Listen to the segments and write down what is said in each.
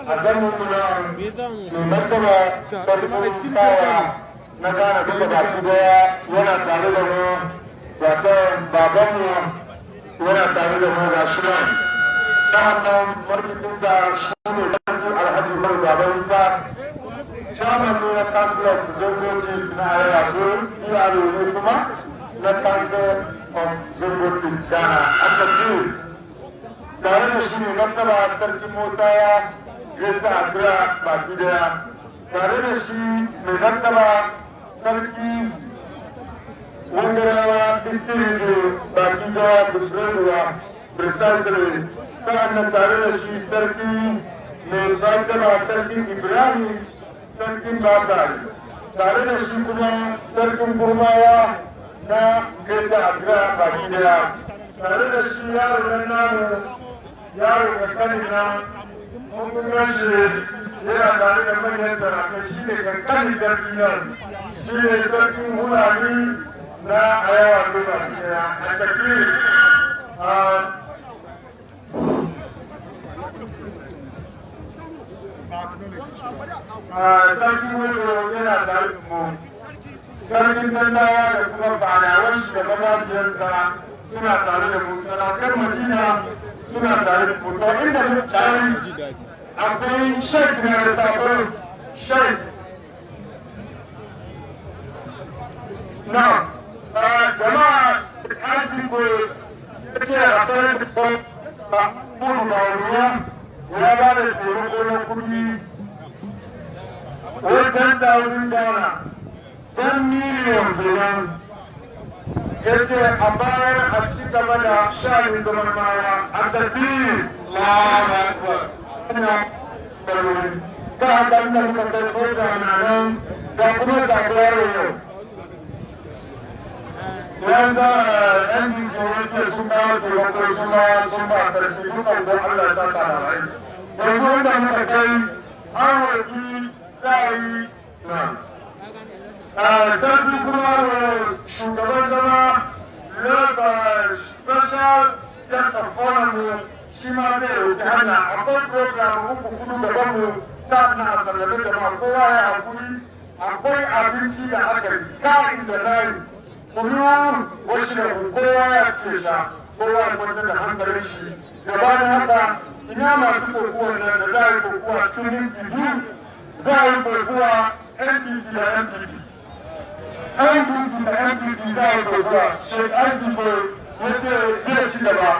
A zanen mu na mai martaba Sarkin Fawa na Ghana duka baki daya yana tare da mu, wato babanmu yana tare da mu, ga shi nan. Sa'annan markitinsa shi ne Sarki Alhaji Umaru Baba Isa, chairman ne na Council of Zongo Chiefs na Ayawaso, PRO ne kuma na Council of Zongo Chiefs Ghana. Aka biyu tare da shi ne martaba Sarki Musa ya Greater Accra baki daya. Tare da shi mai martaba Sarki Wangarawa District baki daya, Bujurewa precisely. Sa'annan tare da shi Sarki mai martaba Sarki Ibrahim, Sarkin Basari. Tare da shi kuma Sarkin Kurmawa na Greater Accra baki daya. Tare da shi yaro nan namu, yaro kankanin nan, mun gan shi yana tare da manyan sarakai. Shi ne kankanin sarki nan, shi ne Sarkin Hulani na Ayawaso baki daya. A tafi Sarkin Wato yana tare da mu. Sarkin Dandawa da kuma fadawan shi da mazajiyansa suna tare da mu. Sarakan Madina suna tare da mu. To, inda mutane akwai shek na da sabon shek na jama'a asiko ya ce a sanar da kuma ya ba da taimako na kuɗi wai 10,000 Ghana, 10 million kenan. Ya ce a bayar a ci gaba da sha'anin zaman mara a tafi. Ina ka haka inda muka kai program na nan ga kuma sabuwar yau. Yanzu NDC yake sun kawo taimako, su ma sun ba sarki dukan don Allah ya saka da rai. Yanzu wanda muka kai an roki za a yi na. Sarki kuma shugaban zama, special guest of honor mu, shi ma zai roki hanya. Akwai program uku kudu gaban mu, sa'an a sallame jama'a. Kowa ya hakuri, akwai abinci da aka yi ka'in da layi kunu wasu da kowa ya ce sha, kowa ya kwantar da hankalin shi. Gabanin haka, ina masu kokuwan nan da za a yi kokuwa cikin minti 2? Za a yi kokuwa NDC da NPP, NDC da NPP za a yi kokuwa. Sheikh Azibo ya ce zai ci gaba.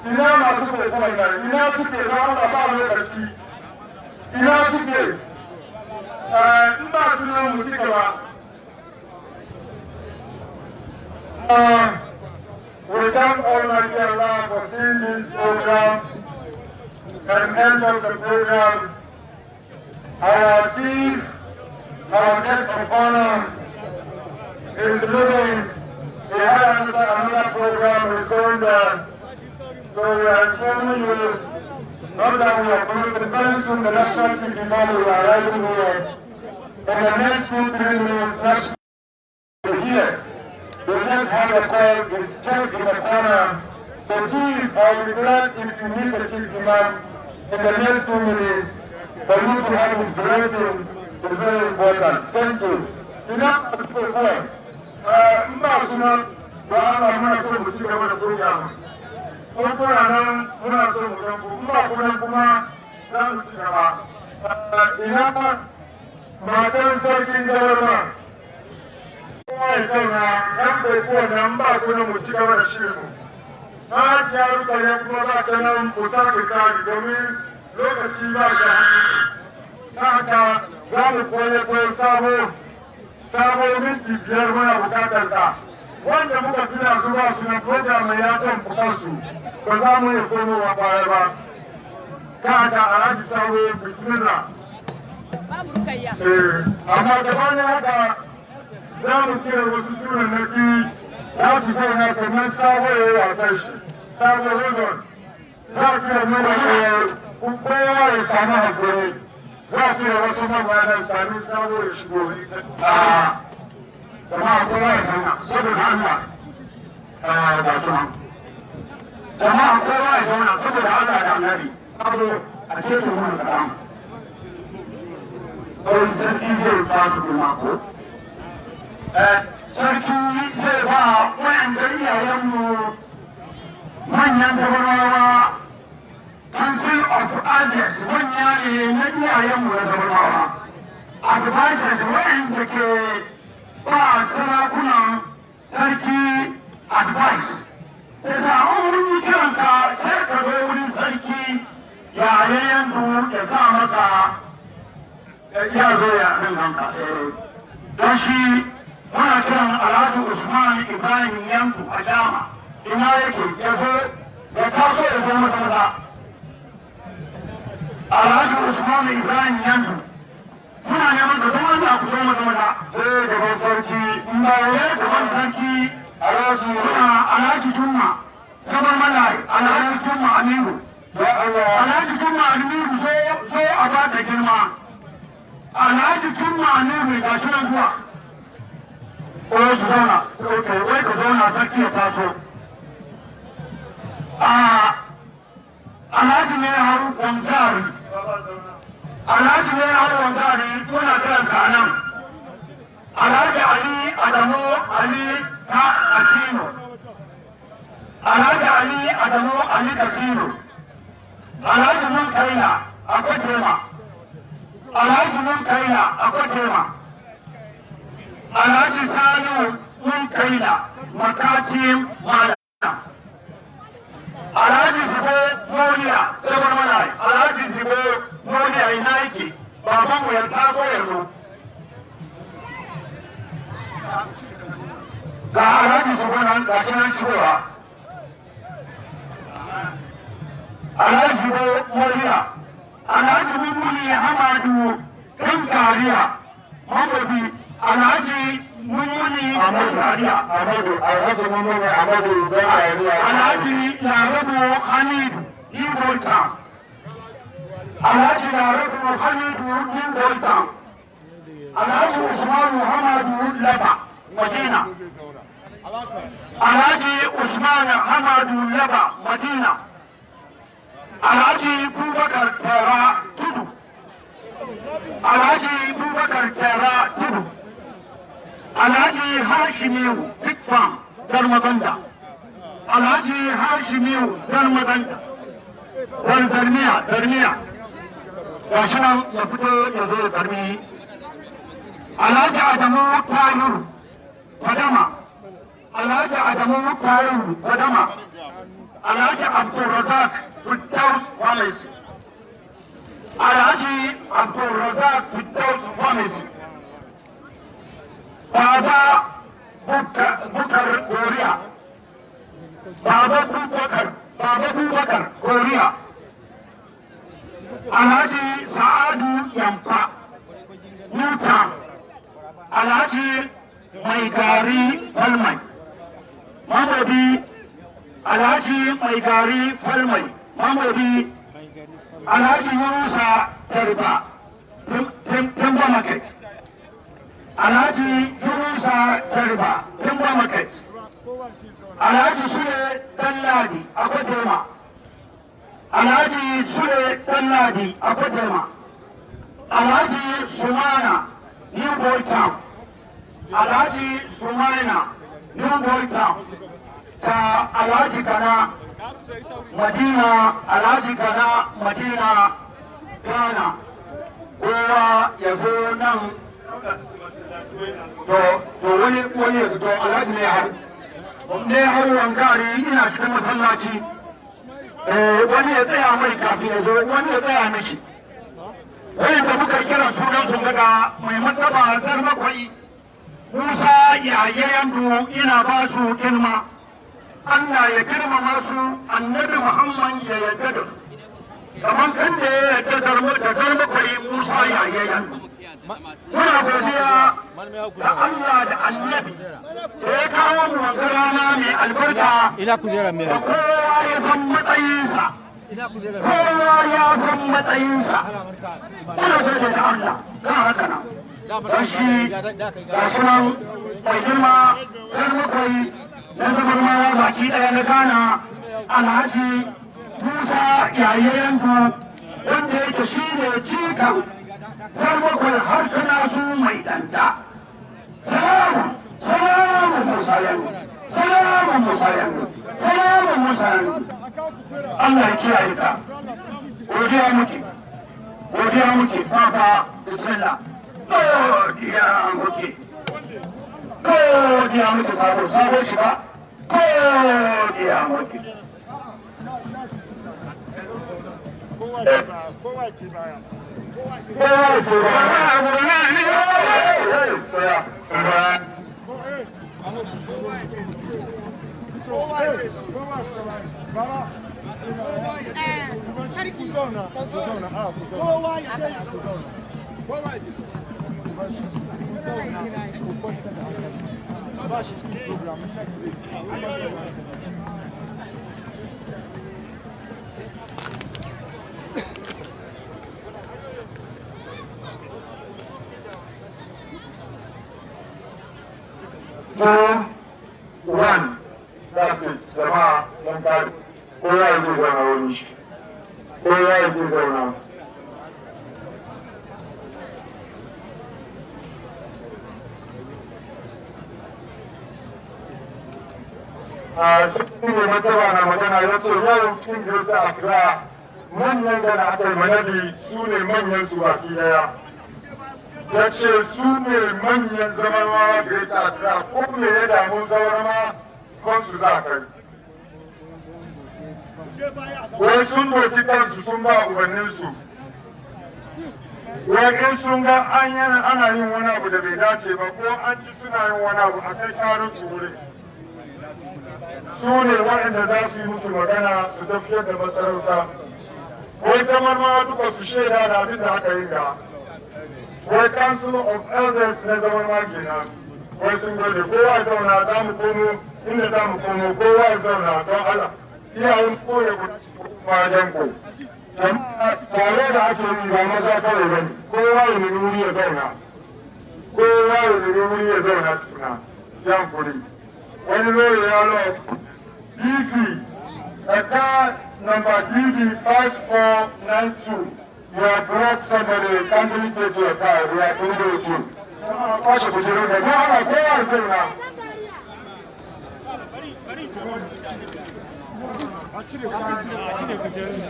Ina masu kokuwan nan? Ina suke? Na Allah, ba lokaci. Ina suke? In ba su nan, mu ci gaba. We thank Almighty Allah for seeing this program and end of the program. Our chief, our guest of honor is leaving. He had another program, is going there. So we are informing you, not that we are going to very soon, the national chief imam will arrive here. In the next 2, 3 minutes, national here. We just had a call, it's just in the corner. So Chief, I will be glad if you meet the chief imam in the next 2 minutes for you to have his blessing. Is very important. Thank you. Ina masu kokowa, in ba su nan, ba Allah muna so mu ci gaba da program. Ko kuna nan, muna so mu gan ku, in ba ku nan kuma za mu ci gaba. Ina matan Sarkin Zabarma? Kowa ya zauna, ɗan kokowa nan ba ku nan, mu ci gaba da shirin mu. Hajiya Rukayya kuma ba ta nan, mu sake tsari domin lokaci ba shi hannu. Ta haka za mu koya koyo sabo sabo minti 5 muna bukatar ka. Wanda muka tuna su ba su na program ya kan kansu, ba za mu iya komowa baya ba. Ta haka Alhaji Sabo, bismillah. Babu Rukayya. Eh, amma gabanin haka za mu kira wasu sunannaki za su zauna, sannan Sabo ya yi wasan shi. Sabo, hold on. Za a kira nuna kowa ya samu hakuri. Za a kira wasu mabayanan kamin Sabo ya shigo. A jama'a, kowa ya zauna saboda Allah. Ga su nan. Jama'a, kowa ya zauna saboda Allah da Annabi. Sabo a gefe mun kaɗan. Wai sarki zai ba su girma ko? Sarki zai ba wa'anda iyayenmu manyan Zabarmawa, Council of Elders, manya ne na iyayenmu na Zabarmawa. Advisors, wa'anda ke ba sarakunan sarki advice. Sai sa an mun yi kiranka, sai ka zo wurin Sarki yayin ya sa maka ya zo ya nan ganka. Don shi muna kiran Alhaji Usman Ibrahim Yanku a jama. Ina yake? Ya zo, ya taso, ya zo mata maza. Alhaji Usman Ibrahim Yanku, muna neman ka. Don Allah ku zo mata maza. Sai gaban sarki. Ba ya gaban sarki. Alhaji. Muna Alhaji Jumma Sabar Malai, Alhaji Jumma Amiru. Ya Allah. Alhaji Jumma Amiru, zo, zo a baka girma. Alhaji Jumma Amiru, ga shi nan zuwa. Ko su zauna? Okay, wai ka zauna, sarki ya taso. A Alhaji ne haru Wangari, Alhaji ne haru Wangari, muna kiran ka nan. Alhaji Ali Adamu Ali ta Kasino, Alhaji Ali Adamu Ali Kasino, Alhaji Mun Kaila akwai tema, Alhaji Mun Kaila akwai tema, Alhaji Salihu Mun Kaila Makati Malam, Alhaji Zibo Moliya Sabar Malai, Alhaji Zibo Moliya, ina yake? Babanmu ya taso ya zo. Ga Alhaji Zibo nan, ga shi nan shigowa. Alhaji Zibo Moliya, Alhaji Mumuni Hamadu Kan Kariya Mamabi, Alhaji Mumuni Kan Kariya. Amadu, Alhaji Mummuni Amadu don Kariya. Alhaji Larabu Hamidu New Town, Alhaji Larabu Hamidu New Town, Alhaji Usman Muhammadu Laba Madina, Alhaji Usman Hamadu Laba Madina, Alhaji Bubakar Tera Tudu, Alhaji Bubakar Tera Tudu, Alhaji Hashimiu Big Farm Zarmaganda, Alhaji Hashimiu Zarmaganda, Zarmiya, Zarmiya, ga shi nan ya fito ya zo ya karbi. Alhaji Adamu Tahiru Fadama, Alhaji Adamu Tahiru Fadama, Alhaji Abdulrazak Firdaus Pharmacy, Alhaji Abdulrazak Firdaus Pharmacy, Baba Bukar Goriya, Baba Bubakar, Baba Bubakar Goriya, Alhaji Sa'adu Yamfa Newtown, Alhaji Mai Gari Falmai Mamadi, Alhaji Mai Gari Falmai Mamadi, Alhaji Yunusa Tarba Timber Market, Alhaji Yunusa Tarba Timber Market, Alhaji Sule Dalladi Akwatema, Alhaji Sule Dalladi Akwatema, Alhaji Sumana New Boy Town, Alhaji Sumana New Boy Town, ta Alhaji Kana Madina, Alhaji Kana Madina Ghana, kowa ya zo nan. To wani ya to Alhaji ne har ne har Wangari, ina cikin masallaci. Wani ya tsaya mai kafin ya zo, wani ya tsaya mishi. Wayanda muka kira sunan sun daga mai martaba Zarmakwai Musa Yayayandu, ina ba su girma. Allah ya girmama su, Annabi Muhammad ya yarda da su kamar kan da ya yarda da Zarmakwai Musa Yayayandu. Muna godiya da Allah da Annabi da ya kawo mu wata rana mai albarka. Ina kujera mai Da kowa ya san matsayinsa. Ina kujera. Kowa ya san matsayinsa. Muna gode da Allah kan haka nan. Don shi ga shi nan mai girma Sarmakwai na Zabarmawa baki ɗaya na Ghana, Alhaji Musa Yayayanku, wanda yake shi ne jikan Sarbakwai har tana su mai danta. Salamu, salamu Musa Yango, salamu Musa Yango, salamu Musa Yango. Allah ya kiyaye ka. Godiya muke, godiya muke, Papa, bismillah. Godiya muke. Godiya muke sabo, sabo shiga. Godiya muke. Kowa ke baya, kowa ke baya. Kowa ke baya. Tsaya, tsaya. Kowa ke baya. Baba. Sarki. Ku zauna, ku zauna, a ku zauna. Kowa ya Ku zauna. Ku kwanta da hankali. Ba shi cikin program. Two, one. That's it. Jama'a, mun kare. Kowa ya je zauna wurin shi. Kowa ya je zauna. A sai ne mataba na magana ya ce yau cikin Greater Accra manyan gana aka yi manadi su ne manyan su baki daya. Ya ce su ne manyan zamarwa Greater Accra, ko me ya damu zamarwa kansu za kai. Wai sun doki kansu sun ba ubanninsu. Wai in sun ga an yana ana yin wani abu da bai dace ba ko an ci suna yin wani abu a kai karin su wurin. Su ne waɗanda za su yi musu magana su tafiyar da masarauta. Wai zamarmawa duka su shaida da abin da aka yi ga. Wai Council of Elders na zamarma kenan. Wai sun gode, kowa ya zauna, za mu komo inda za mu komo, kowa ya zauna don Allah. Iyayen koya wajen ku. Tare da ake yi ba maza kawai ba ne, kowa ya nemi wuri ya zauna. Kowa ya nemi wuri ya zauna tukuna, yan kuri. Wani lori ya lo DP, a car number DB 5492, you have brought somebody, kindly take your car, we are pleading with you. Kwashe kujeru da don Allah kowa ya zauna. A cire kujerun. A cire kujerun.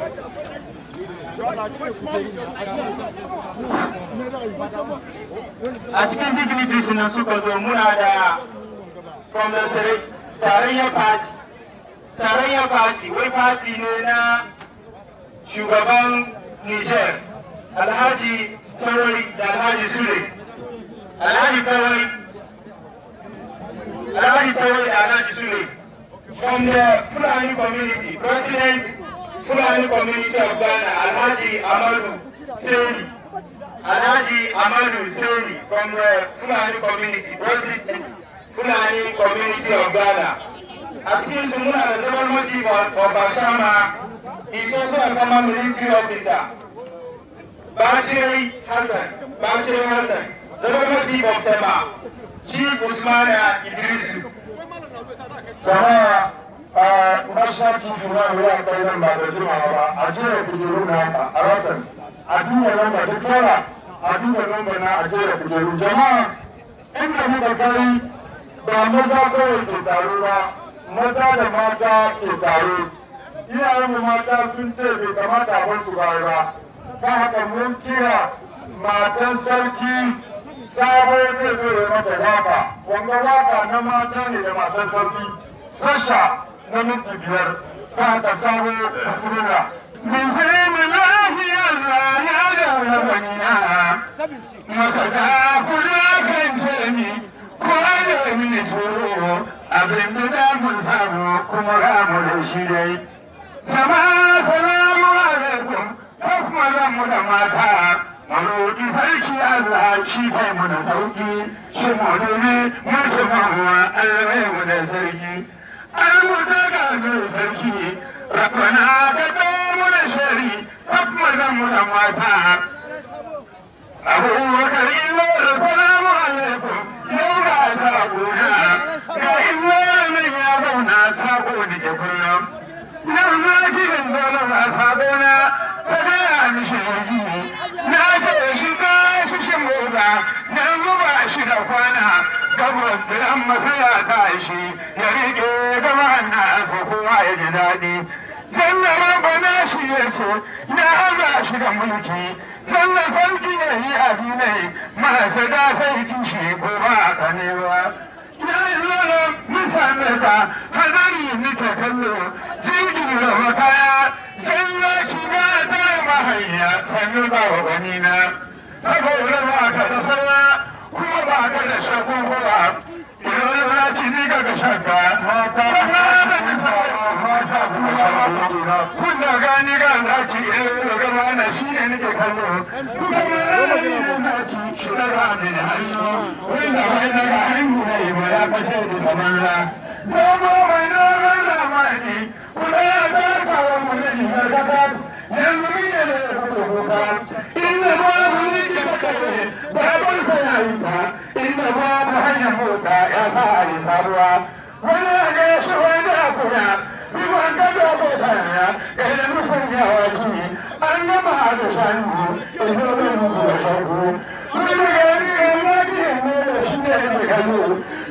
A cire. Me za a yi? A cikin dignitaries na suka zo, muna da from the Tarayya Party, Tarayya Party, wai party ne na shugaban Niger, Alhaji Tawai da Alhaji Sule. Alhaji Tawai, Alhaji Tawai da Alhaji Sule. From the Fulani community, President Fulani Community of Ghana, Alhaji Amadu Seri. Alhaji Amadu Seri from the Fulani community, President Fulani Community of Ghana. A cikin su muna da zaman maji of Bashama, is also a former military officer. Bashiri Hassan, Bashiri Hassan, zaman maji of Tema, Chief Usmana Idrisu. Jama'a, a national chief imam ya kai nan ba da jimawa ba, a jera kujeru na haka a rasan, a duba lamba duk tara, a duba lamba na a jera kujeru. Jama'a, inda muka kai ba maza kawai ke taro ba, maza da mata ke taro. Iyayenmu mata sun ce bai kamata a bar su baya ba, ta haka mun kira matan sarki Sabo, zai zo ya mata waka. Wanga waka na mata ne da matan sarki, special na minti 5. Ta haka Sabo, bismillah. Bismillahi Allah ya daura banina. Maka da kuda kan ce ni, ko da mini turo, abin da mun samu kuma ga mu da shi dai. Sama salamu alaikum, ko kuma zan mu da mata. Mu roƙi sarki Allah shi kai mu da sauki, shi mu dubi mulkin mahuwa Allah ya mu da sarki. Almuta ga sarki, Rabbana ka mu da shari, ko kuma zan mu da mata. Abubakar ilo da salamu alaikum, yau ga sabona, ga ilo nan ya zauna sabo ni ke kullum. Yau na kiran dole ga sabona, ta gaya mishi yanzu, na ce shi ka Gabas da yamma sai ya tashi ya riƙe jama'an nasa, kowa ya ji daɗi. Janna Rabbana shi ya ce na aza shi da mulki. Janna sarki ya yi abi ne masu da sai kishi ko ba ka ne ba. Ya yi zara mutane ka hadari nake kallo, jirgin gaba kaya janna ki ba ta mahayya sannu ba wa gani na. Saboda ba ka da sallah kuma ba ka da shakukuwa. Idan za ki ni ka ga shakka mata mata kun da gani ga zaki eh gaba na shi ne nake kallo. Kuma na ki shi da gani da hannu wanda bai daga hannu ne ba ya kashe da samanla. Dogo mai dogon zamani kuma ya taka wa mu ne na gaba yanzu ne da kuka inda babu ne ke babu ya yi ta inda babu hanyar mota ya sa a yi sabuwa. Wani ya ga shi wani akuya ruwan gado ko sanya idan nufin yawaki an gama da shanu idan da musu da shanu sun da gari ga laki ne da shi ne da kallo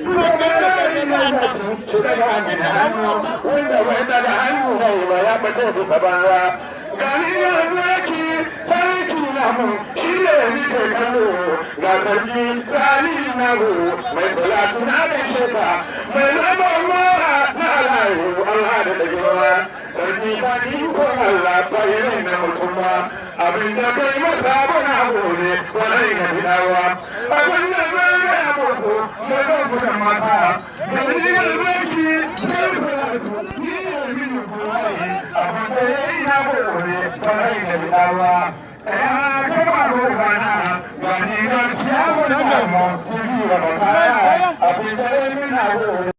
duk da gari na da shi daga hannu wanda bai daga hannu ne ba ya bace su sabanwa. Gani na zaki sarki na mu shi ne nike kallo, ga sarki tsani na mu mai kula tuna da sheka mai zama mara na alayu Allah da girma. Sarki sani ko Allah bai rai na mutum ba, abin da kai masa bana gobe wani ga gidawa, abin da bai ga mutu mai zan kudan mata gani na zaki sai kula ni ne mini kowa abin da ya yi na gobe wani ga gidawa. Ya kama gobana ba ni gaskiya wani mu ciki ba ba abin da ya yi na gobe.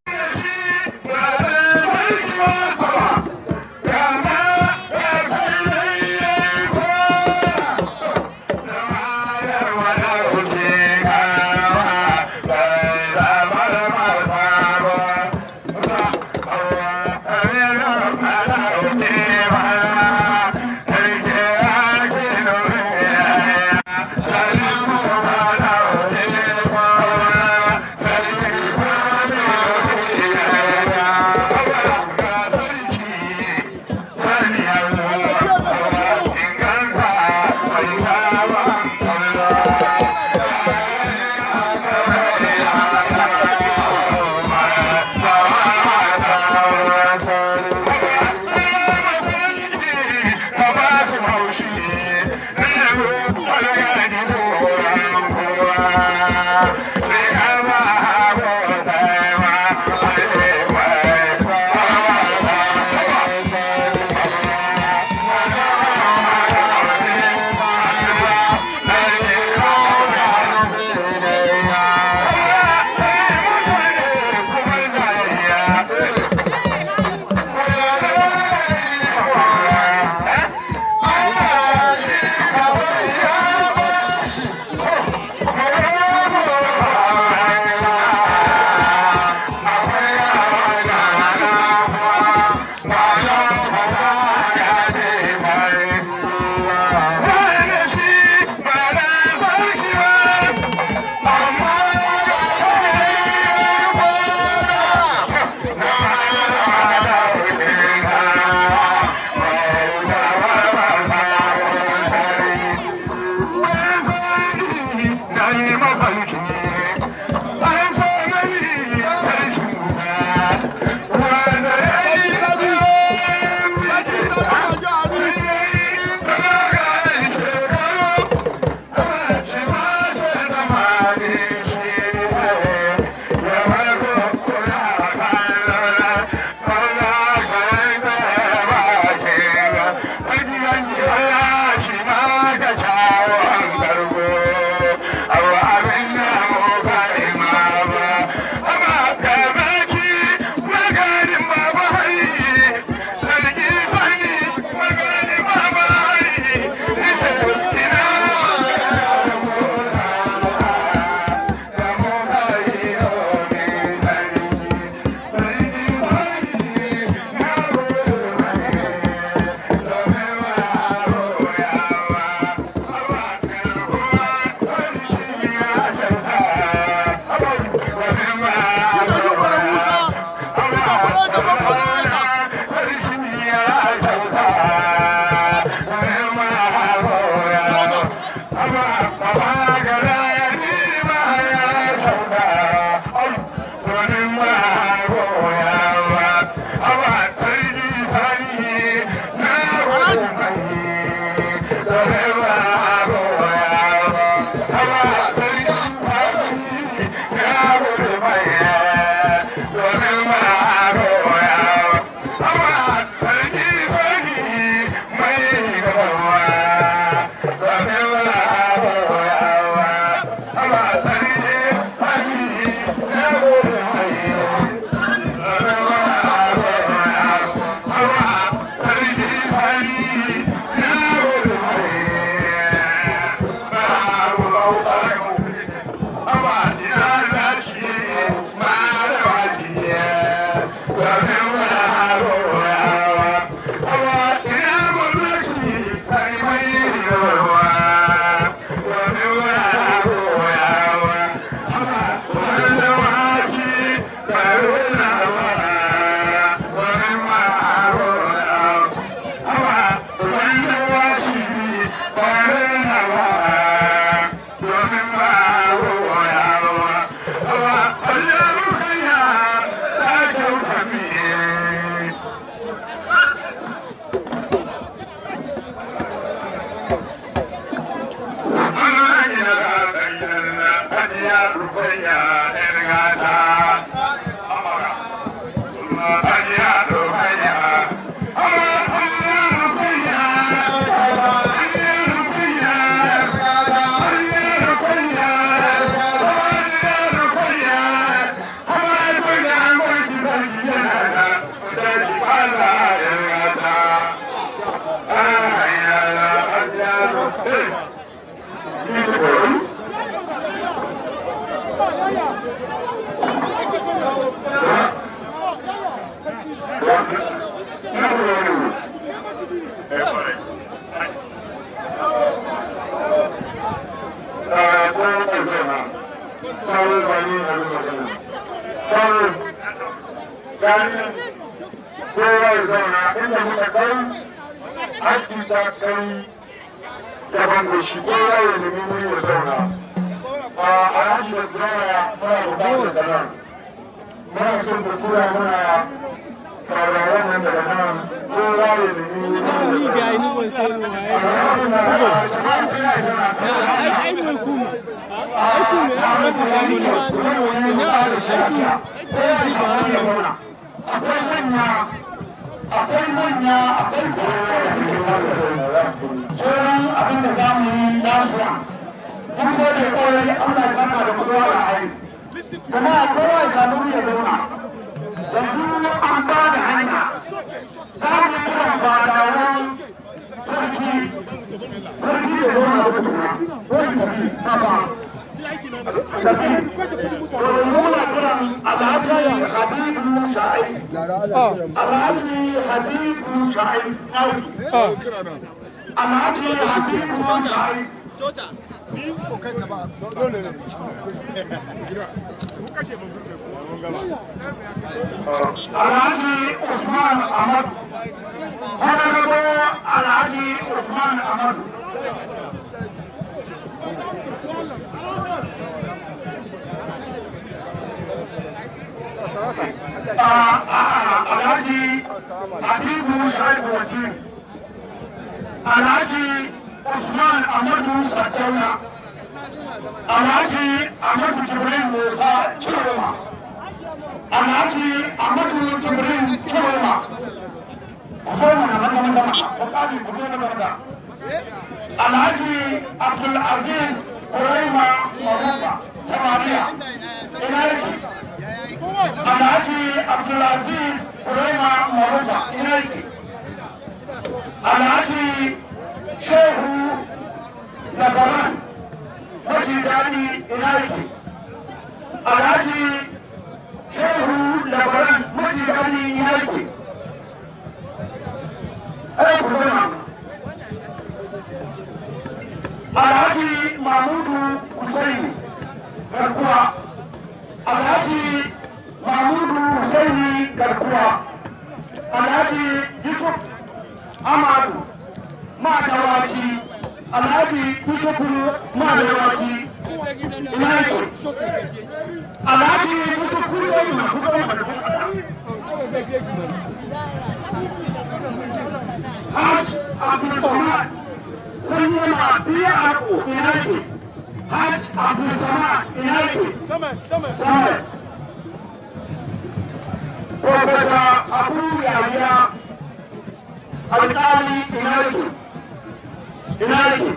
Alhaji Usman Ahmad, Honorable Alhaji Usman Ahmad. Alhaji Habibu Shaibu Waziri, Alhaji Usman Ahmadu Sardauna, Alhaji Ahmadu Jibril Musa Chiroma, Alhaji Ahmadu Jibril Chiroma. Alhaji Abdul Aziz Kuraima Marufa, Samaria. Alhaji Abdul Aziz Kuraima Marufa, ina yake? Alhaji Shehu Labaran Maji Dadi, ina yake? Alhaji Shehu Labaran Maji Dadi, ina yake? Alhaji Mahmudu Hussaini Garkuwa, Alhaji Mahmudu Hussaini Garkuwa, Alhaji Yusuf Amadu Madawaki, Alhaji Yusuf Madawaki, ina yake? Alhaji Yusuf Hajj Abdul Samad. PRO ina yake? Hajj Abdul Samad ina yake? Samad. Professor Abu Yahya Alƙali ina yake? Ina yake?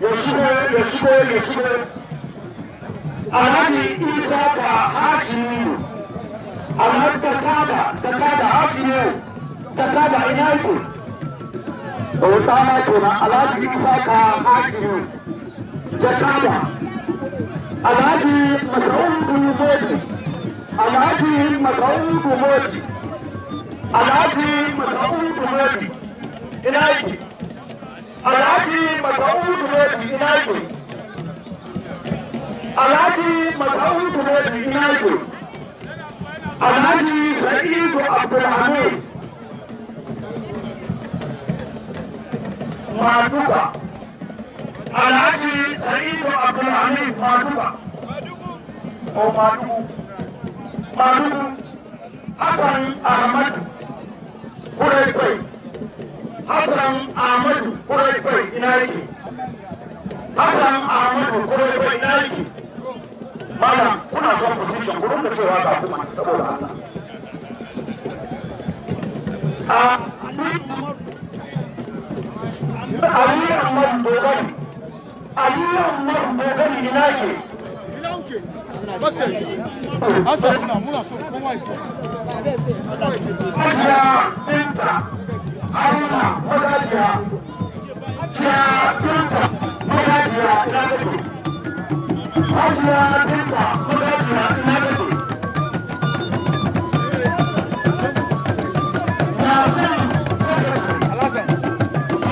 Ya shigo, ya shigo, ya shigo. Alhaji Isa ka Hashimi, Alhaji Takada, Takada Hashimi, Takada ina yake? Ɗana kenan, Alhaji Isa ka Hashimi, Jakada. Alhaji Masaudu Modi, Alhaji Masaudu Modi, Alhaji Masaudu Modi ina yake? Alhaji Masaudu Modi ina yake? Alhaji Masaudu Modi ina yake? Alhaji Sa'idu Abdulhamid Maduka, Alhaji Sa'idu Abdulhamid Maduka o Madugu, Madugu. Hassan Ahmadu Kuraikwai, Hassan Ahmadu Kuraikwai ina yake? Hassan Ahmadu Kuraikwai ina yake? Malam, kuna son position, ku rinka cewa ga kuma saboda Allah. Ali Ahmad Dogari, Ali Ahmad Dogari ina yake? Hajiya Binta Haruna Magajiya, Hajiya Binta Magajiya ina take? Hajiya Binta Magajiya ina take? Yasin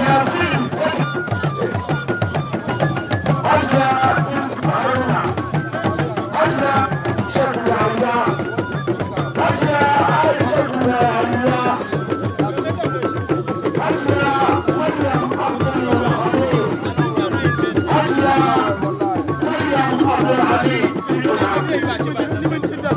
Yasin Hajiya Binta Haruna, Hajiya Shehu Yahya, Hajiya Aisha Yahya, Hajiya Maryam Abdulhamid, Hajiya Maryam Abdulhamid.